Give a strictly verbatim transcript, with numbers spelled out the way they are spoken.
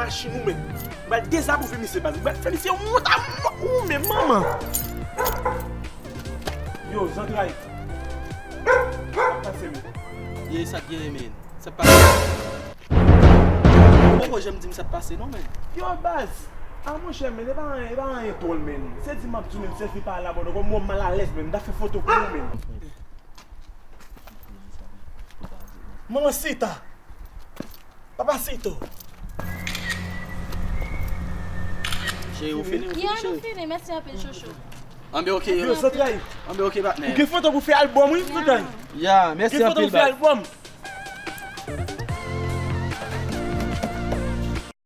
machin ou menm. M pral dezapwouve misye baz. M pral fè misye wont a mò ou menm manman. Yo, zantray. Sa k pase menm? Ye, sa k genyen, men? Sa k pase? Ou poko janm di m sa k pase non, men. Yo, baz. A monchè, men, e pa anyen, e pa anyen twòl, men. Se di m ap di w, men, selfie pa al abòne, kòm m wè m malalèz, men, m ta fè foto pou ou, men. Manman Sita. Papa Sito. Cheri, ou fini, ou fini, cheri? Ya, nou fini. Mèsi anpil, chouchou. Anben, oke, yo, yo. Santray. Anben, oke, patnè. Ou gen foto pou fè albòm, wi, Santray. Ya, mèsi anpil, baz. Gen foto pou fè albòm.